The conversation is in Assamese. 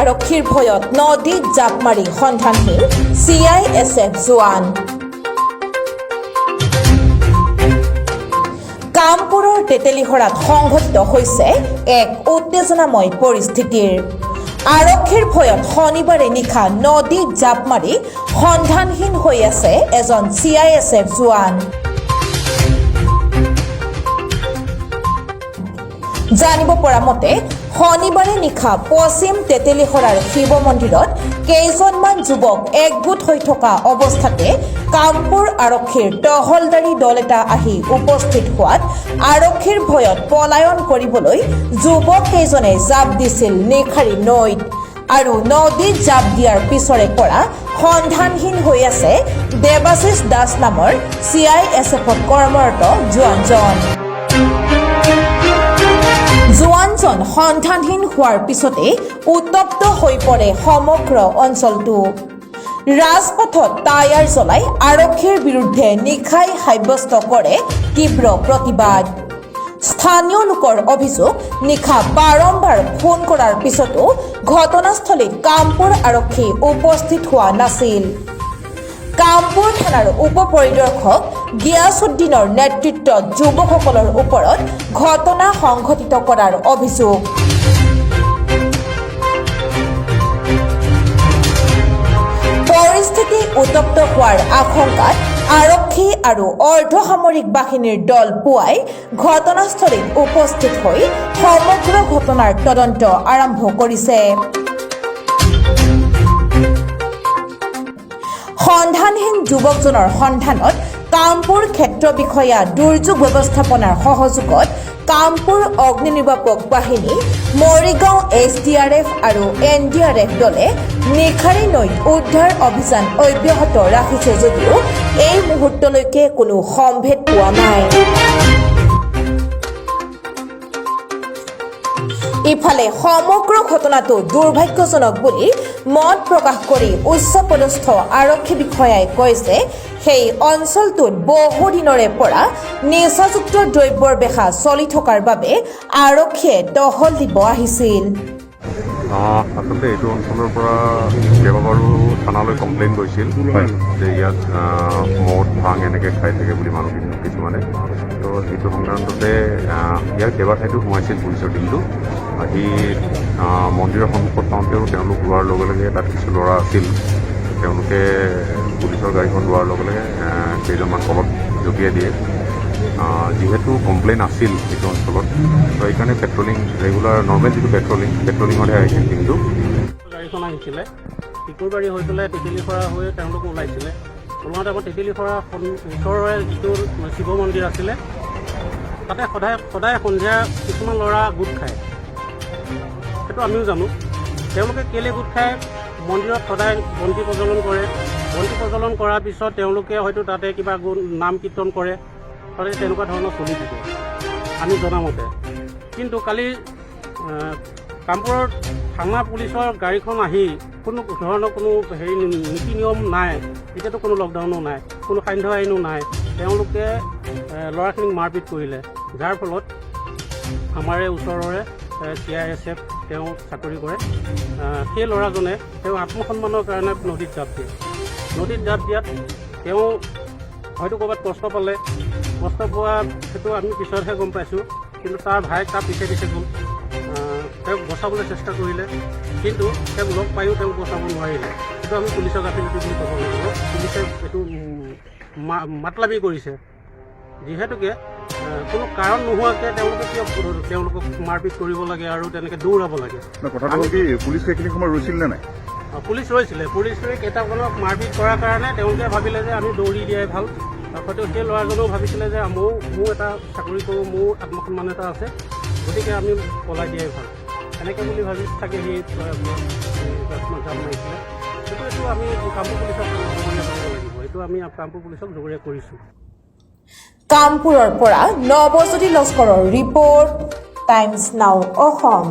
আৰক্ষীৰ ভয়ত নদীত জাপ মাৰি সন্ধানহীন চিআইএছএফ জোৱান। কামপুৰৰ তেতেলীসৰাত সংঘটিত হৈছে এক উত্তেজনাময় পৰিস্থিতিৰ। আৰক্ষীৰ ভয়ত শনিবাৰে নিশা নদীত জাপ মাৰি সন্ধানহীন হৈ আছে এজন চিআইএছএফ জোৱান। জানিব পৰা মতে, শনিবাৰে নিশা পশ্চিম তেতেলীসৰাৰ শিৱ মন্দিৰত কেইজনমান যুৱক একগোট হৈ থকা অৱস্থাতে কামপুৰ আৰক্ষীৰ টহলদাৰী দল এটা আহি উপস্থিত হোৱাত আৰক্ষীৰ ভয়ত পলায়ন কৰিবলৈ যুৱক কেইজনে জাপ দিছিল নিশাৰী নৈত আৰু নদীত জাপ দিয়াৰ পিছৰে পৰা সন্ধানহীন হৈ আছে দেৱাশিষ দাস নামৰ চিআইএছএফত কৰ্মৰত জোৱানজন। জোৱানজন সন্ধানহীন হোৱাৰ পিছতেই উত্তপ্ত হৈ পৰে সমগ্ৰ অঞ্চলটো। ৰাজপথত টায়াৰ জ্বলাই আৰক্ষীৰ বিৰুদ্ধে নিশাই সাব্যস্ত কৰে তীব্ৰ প্ৰতিবাদ। স্থানীয় লোকৰ অভিযোগ, নিশা বাৰম্বাৰ ফোন কৰাৰ পিছতো ঘটনাস্থলীত কামপুৰ আৰক্ষী উপস্থিত হোৱা নাছিল। কামপুৰ থানাৰ উপ পৰিদৰ্শক গিয়াছুদ্দিনৰ নেতৃত্বত যুৱকসকলৰ ওপৰত ঘটনা সংঘটিত কৰাৰ অভিযোগ। পৰিস্থিতি উত্তপ্ত হোৱাৰ আশংকাত আৰক্ষী আৰু অৰ্ধসামৰিক বাহিনীৰ দল পুৱাই ঘটনাস্থলীত উপস্থিত হৈ সমগ্ৰ ঘটনাৰ তদন্ত আৰম্ভ কৰিছে। সন্ধানহীন যুৱকজনৰ সন্ধানত কামপুৰ ক্ষেত্ৰ বিষয়া দুৰ্যোগ ব্যৱস্থাপনাৰ সহযোগত কামপুৰ অগ্নি নিৰ্বাপক বাহিনী, মৰিগাঁও এছডিআৰএফ আৰু এনডিআৰএফ দলে নিশাৰী নৈত উদ্ধাৰ অভিযান অব্যাহত ৰাখিছে যদিও এই মুহূৰ্তলৈকে কোনো সম্ভেদ পোৱা নাই। ইফালে সমগ্ৰ ঘটনাটো দুৰ্ভাগ্যজনক বুলি মত প্ৰকাশ কৰি উচ্চপদস্থ আৰক্ষী বিষয়াই কয় যে সেই অঞ্চলটোত বহুদিনৰে পৰা নিচাযুক্ত দ্ৰব্যৰ বেহা চলি থকাৰ বাবে আৰক্ষীয়ে টহল দিব আহিছিল। আচলতে এইটো অঞ্চলৰ পৰা কেইবাবাৰো থানালৈ কমপ্লেইন গৈছিল যে ইয়াত মদ ভাং এনেকৈ খাই থাকে বুলি মানুহ কিছুমানে। তো সেইটো সংক্ৰান্ততে ইয়াৰ কেইবাঠাইতো সোমাইছিল পুলিচৰ টিমটো। আহি মন্দিৰৰ সন্মুখত পাওঁতেও তেওঁলোক ৰোৱাৰ লগে লগে তাত কিছু ল'ৰা আছিল। তেওঁলোকে পুলিচৰ গাড়ীখন ৰোৱাৰ লগে লগে কেইজনমান তলত জঁপিয়াই দিয়ে। যিহেতু কমপ্লেইন আছিল সেইটো অঞ্চলত, তো সেইকাৰণে পেট্ৰলিং, ৰেগুলাৰ নৰ্মেল যিটো পেট্ৰলিঙতহে আহিছিল টিমটো। গাড়ীখন আহিছিলে টিকুৰবাৰী হৈ পেলাই তেতেলীসৰা হৈ তেওঁলোক ওলাইছিলে। ওলাওঁতে আমাৰ তেতেলীসৰা ওচৰৰে যিটো শিৱ মন্দিৰ আছিলে, তাতে সদায় সদায় সন্ধিয়া কিছুমান ল'ৰা গোট খায়, সেইটো আমিও জানো। তেওঁলোকে কেলৈ গোট খায়? মন্দিৰত সদায় বন্তি প্ৰজ্বলন কৰে। বন্তি প্ৰজ্বলন কৰাৰ পিছত তেওঁলোকে হয়তো তাতে কিবা নাম কীৰ্তন কৰে, সদায় তেনেকুৱা ধৰণৰ চলি থাকে আমি জনামতে। কিন্তু কালি কামপুৰৰ থানা পুলিচৰ গাড়ীখন আহি কোনো ধৰণৰ কোনো হেৰি নীতি নিয়ম নাই, এতিয়াতো কোনো লকডাউনো নাই, কোনো সান্ধ্য আইনো নাই, তেওঁলোকে ল'ৰাখিনিক মাৰপিট কৰিলে, যাৰ ফলত আমাৰে ওচৰৰে চিআইএছএফ তেওঁ চাকৰি কৰে, সেই ল'ৰাজনে তেওঁ আত্মসন্মানৰ কাৰণে নদীত জাপ দিয়ে। নদীত জাপ দিয়াত তেওঁ হয়তো ক'ৰবাত কষ্ট পালে। কষ্ট পোৱা সেইটো আমি পিছতহে গম পাইছোঁ। কিন্তু তাৰ ভায়েক তাৰ পিছে পিছে গ'ল, তেওঁক বচাবলৈ চেষ্টা কৰিলে, কিন্তু তেওঁক লগ পায়ো তেওঁক বচাব নোৱাৰিলে। সেইটো আমি পুলিচৰ গাফিলতি বুলি ক'ব লাগিব। পুলিচে এইটো মাতলাবি কৰিছে, যিহেতুকে কোনো কাৰণ নোহোৱাকৈ তেওঁলোকে কিয় তেওঁলোকক মাৰপিট কৰিব লাগে আৰু তেনেকৈ দৌৰাব লাগে? কথাটো হ'ল কি, পুলিচ সেইখিনি সময় ৰৈছিল নে নাই? পুলিচ ৰৈছিলে। পুলিচ ৰৈ কেইটামানক মাৰপিট কৰাৰ কাৰণে তেওঁলোকে ভাবিলে যে আমি দৌৰি দিয়াই ভাল। হয়তো সেই ল'ৰাজনেও ভাবিছিলে যে ময়ো এটা চাকৰি কৰোঁ, মোৰো আত্মসন্মান এটা আছে, গতিকে আমি পলাই দিয়াই ভাল, এনেকৈ বুলি ভাবি চাগে সি জাপ মাৰিছিলে। সেইটো এইটো আমি কামপুৰ পুলিচক জগৰীয়া কৰিব লাগিব। এইটো আমি কামপুৰ পুলিচক জগৰীয়া কৰিছোঁ। কামপুৰৰ পৰা নৱজ্যোতি লস্কৰৰ ৰিপৰ্ট, টাইমছ নাও অসম।